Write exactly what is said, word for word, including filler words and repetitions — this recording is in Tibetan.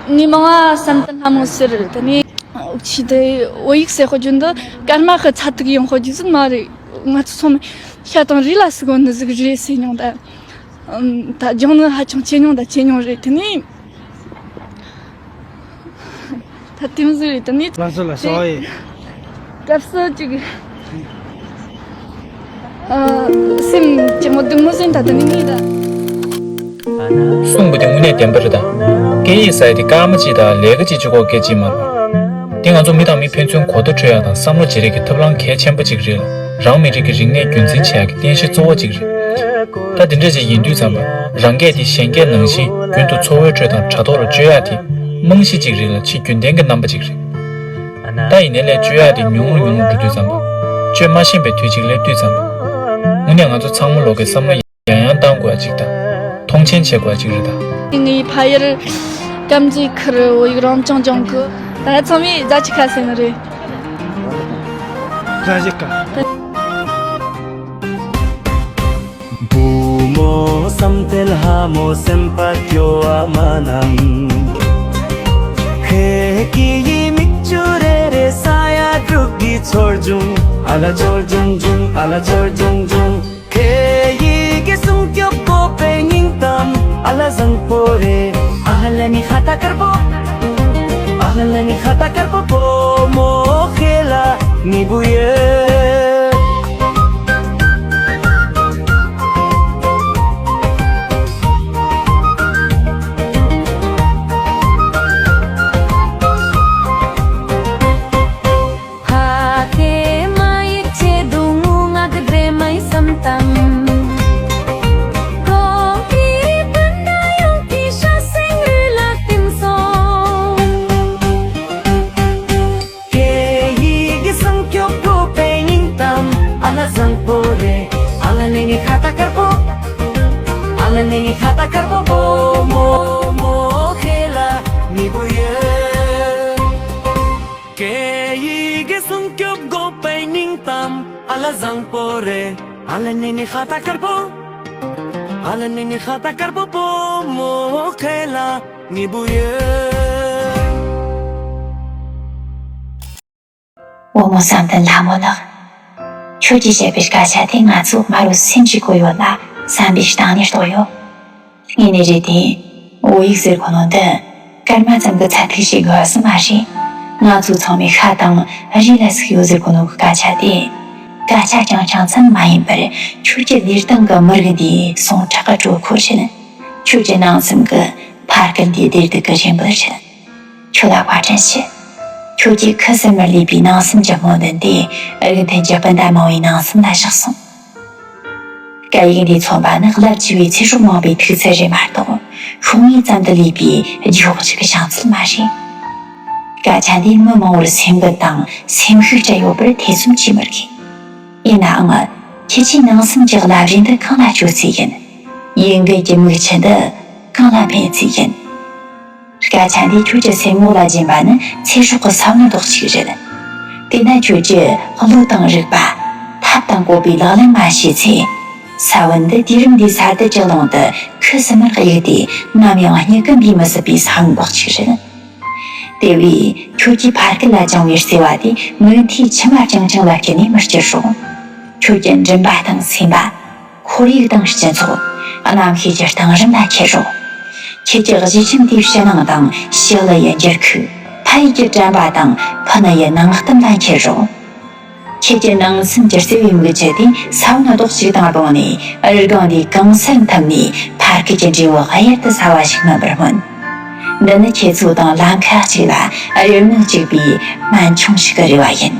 ངའི་མིང་ང་བསམ་གཏན་ལྷ་མོ་ཟེར། དེ་ནས་ཆི་དེ་བོད་ཡིག་ཟེར་ཤོད་རྒྱུ་འདི་སྐར་མ་གི་ཚ་ཐིག་ཡོང་ཤོད་རྒྱུ་ཟིག་མ་རེད། ང་ཚོ་ཚང་མས་ཤ་དང་རུས་ལ་ཟུག་གོ་འདི་ཟིག་རེད་ཟེར་མྱོང་། ད་ད་སྦྱོང་ནི་ཧ་ཅང་ཆེ་མྱོང་ད་ཆེ་མྱོང་རེད། དེ་ནས། ད་དེ་མོ་ཟིག་རེད། དེ་ནས་ལགས་སོ་ལགས་སོ། ཨེ། སྐབས་སུ་ཅིག་ཨ། སེམས་ཅི་མོ་སྡུག་མོ་ཟིན་ད་དེ་ནས་ངེས་ད། གསུངས་པ་དེ་དངོས་གནས་བདེན་པ་རེད་ད། སྐད་ཡིག་ཟེར་ཡ་དེ་སྐར་མ་གཅིག་དང་ལས་ཀ་གཅིག་གཅིག་གོ་སྐད་ཅིག་མ་རེད། དེ་ང་ཚོ་མི་དང་མི་ཕན་ཚུན་གོ་བརྡ་འཕྲོད་ཡ་དང་བསམ་བློ་བརྗེ་རེས་ཀྱི་ཐབས་ལམ་གལ་ཆེན་པོ་གཅིག་རེད་ལ། རང་མི་རིགས་ཀྱི་རིག་གནས་རྒྱུན་འཛིན་བྱེད་ཡག་གི་རྟེན་གཞི་གཙོ་བོ་གཅིག་རེད། ད་དེ་འདྲ་ཅིག་ཡིན་དུས་ཙམ་པ། རང་སྐད་དེ་གཞན་སྐད་ནང་བཞིན་རྒྱུན་དུ་འཚོ་བའི་ཁྲོད་དང་དྲ་ཐོག་ལ་སྤྱོད་ཡག་དེ་རྨང་གཞི་གཅིག་རེད་ལ། ཆེས་རྒྱུན་ལྡན་གྱི་རྣམ་པ་གཅིག་རེད། ད་ཡིན་ནའི་ལས་སྤྱོད་ཡག་དེ་ཉུང་རུ་ཉུང་རུ་འགྲོ་དུས་ཙམ་པ། སྤྱོད་མ་ཤེས་པའི་དུས་གཅིག་སླེབས་དུས་ཙམ་པ། དངོས་གནས་ང་ཚོ་ཚང་མ་ལོག་གི་བསམ་བློ་ཡང་ཡང་བཏང་དགོས་པ་གཅིག་དང་། མཐོང་ཆེན་བྱེད་དགོས་པ་གཅིག་རེད་ད། ངའི་ཕ་ཡུལ་དཀར་མཛེས་ཁུལ་བོད་ཡིག་རང་སྦྱོང་སྦྱོང་གི། ད་ཚང་མས་རྫ་ཆུ་ཁ་ཟེར་ནི་རེད། རྫ་ཆུ་ཁ། བུ་མོ་བསམ་གཏན་ལྷ་མོ་སེམས་པ་སྐྱོ་བ་མ་གནང་། ཁྱེད་ཀྱི་ཡི་མིག་ཆུ་རེ་རེ་ས་ཡ་དྲུག་གི་ཚོར་བྱུང་། ཨ་ལ་ཚོར་བྱུང་བྱུང་། ཨ་ལ་ཚོར་བྱུང་བྱུང་། ཁྱེད་ཡི་གེ་སྲུང་སྐྱོབ་དགོས་པའི་སྙིང་གཏམ་ཨ་ལ་བཟང་པོ་རེད། ཨ་ལ་ནི་ཁ་ཏ་དཀར་པོ། ཨ་ལ་ནི་ཁ་ཏ་དཀར་པོ། བུ་མོ་ཁྱེད་ལ་ངེས་པོ་ཡོད། ཕ་ཁེ་མ་ཡིག་ཆེ་དུང་ངུ་ང་གི་འདྲེ་མའི་བསམ་དང་། གོང་གི་རི་བུན་ན་ཡོང་གི་ཤ་སེང་རུ་ལ་བསྟིམ་སོང་། ཁྱེད་ཡི་གེ་སྲུང་སྐྱོབ་དགོས་པའི་སྙིང་གཏམ་ཨ་ལ་བཟང་པོ་རེད། ཨ་ལ་ནི་ནི་ཁ་ཏ་དཀར་པོ། ཨ་ལ་ནི་ནི་ཁ་ཏ་དཀར་པོ། བུ་མོ་མོ་ཁྱེད་ལ་ངེས་པོ་ཡོད། ཁྱེད་ཡི་གེ་སྲུང་སྐྱོབ་དགོས་པའི་སྙིང་གཏམ་ཨ་ལ་བཟང་པོ་རེད། ཨ་ལ་ནི་ནི་ཁ་ཏ་དཀར་པོ། ཨ་ལ་ནི་ནི་ཁ་ཏ་དཀར་པོ། བུ་མོ་ཁྱེད་ལ་ངེས་པོ་ཡོད། བུ་མོ་བསམ་གཏན་ལྷ་མོ་ལགས། ཁྱོད་ཀྱིས་བཤད་པའི་སྐད་ཆ་དེ་ང་ཚོ་མ་རུ་སེམས་ཀྱི་གོ་ཡོད་ལ་བསམ་པའི་གཏིང་ནས་རྟོགས་ཡོད། དངོས་གནས་རེད་དེ། བོད་ཡིག་ཟེར་གོ་ནོ་འདི་སྐར་མ་ཙམ་གྱི་ཚད་ཐིག་ཞིག་དགོས་སུ་མ་རེད། ང་ཚོ་ཚང་མའི་ཤ་དང་རུས་ལ་ཟུག་ཡོད་ཟེར་གོ་ནོ་གི་སྐད་ཆ་དེ། སྐད་ཆ་རྐྱང་རྐྱང་ཙམ་མ་ཡིན་པར་ཁྱོད་ཀྱི་ལུས་སྟེང་གི་མི་རིགས་འདིའི་ཟུངས་ཁྲག་གི་གྲོད་ཁོལ་རེད། ཁྱོད་ཀྱི་ནང་སེམས་ཀྱི་ཕ་སྐད་འདིའི་བདེ་སྡུག་གི་རེ་འབོད་རེད། ཁྱོད་ལ་བཀའ་དྲིན་ཆེ། ཁྱོད་ཀྱིས་ཁུ་སིམ་མེར་ལུས་པའི་ནང་སེམས་ཀྱི་རྨོངས་དད་དེ་རིགས་མཐུན་གྱི་སྤུན་ཟླ་མང་བོའི་ནང་སེམས་ལ་བཞག་སོང་། སྐད་ཡིག་འདིའི་མཚོན་པ་ནི་རླབས་ཆེ་བའི་ཚེ་སྲོག་མང་པོའི་ཐུགས་ཚད་རེད་མ་གཏོགས་ཤོང་ངེས་ཙམ་དུ་ལུས་པའི་རྒྱུ་ཕྱོགས་གཅིག་གི་བྱང་ཚད་མ་རེད། སྐད་ཆ་འདིས་མི་མང་བོར་སེམས་འགུལ་དང་སེམས་ཤུགས་སྤྲད་ཡོད་པར་ཐེ་ཚོམ་བྱེད་མི་དགོས། ཡིན་ནའང་། ཁྱེད་ཀྱིས་ནང་སེམས་ཀྱི་རླབས་རིས་འདི་གང་ལ་བཅོལ་རྩིས་ཡིན། ཡིད་འགུལ་གྱི་མིག་ཆུ་འདི་གང་ལ་འཕེན་རྩིས་ཡིན། སྐད་ཆ་འདིས་ཁྱོད་ཀྱི་སེམས་ངོ་ལ་སྦྱིན་པ་ནི་ཚེ་སྲོག་གི་ས་བོན་རྡོག་གཅིག་རེད། དེས་ན་ཁྱོད་ཀྱིས་བློ་དང་རིག་པ། ཐབས་དང་བཀོད་པའི་ལག་ལེན་མ་བྱས་ཚེ། ས་བོན་འདི་དུས་རིམ་འདིའི་ས་རྡུལ་གྱི་ཀློང་དུ་ཁུ་སིམ་མེར་གཡུགས་ཏེ་ནམ་ཡང་མྱུ་གུ་འབུས་མི་སྲིད་པའི་ས་བོན་རྡོག་གཅིག་རེད། དེ་བས་ཁྱོད་ཀྱིས་ཕ་སྐད་ལ་བཅངས་པའི་བརྩེ་བ་དེ་མུ་མཐུད་མཆི་མ་རྐྱང་རྐྱང་ལ་བསྐྱུར་ནས་མི་སྐྱུར་རོགས། ཁྱོད་ཀྱི་མགྲིན་པ་དང་སེམས་པ། ཁོར་ཡུག་དང་སྤྱི་ཚོགས། རྣམ་ཤེས་ཀྱི་གཏིང་རིམ་ལ་འཁྱེར་རོགས། ཁྱེད་ཀྱི་གཞིས་ཁྱིམ་དེའི་ཕྱི་ནང་དང་ཕྱི་གླུ་ཡི་འགྱུར་ཁུག་ཕ་ཡུལ་གྱི་དྲན་པ་དང་ཕུ་ནུ་ཡི་ནང་གཏམ་ལ་འཁྱེར་རོགས། ཁྱེད་ཀྱི་ནང་སེམས་ཀྱི་བརྩེ་བའི་མིག་ཆུ་དེ་ས་བོན་རྡོག་གཅིག་དང་བསྡོངས་ནས་རི་སྒང་འདིའི་གང་སར་འཐིམ་ནས་ཕ་སྐད་ཀྱི་འབྲས་བུ་གཡུར་དུ་ཟ་བ་ཞིག་སྨིན་པར་སྨོན། འདི་ནི་ཁྱེད་ཚོ་དང་ལམ་ཁ་གཅིག་ལ་རེ་སྨོན་གཅིག་པའི་སྨན་ཆུང་ཞིག་གི་རེ་བ་ཡིན།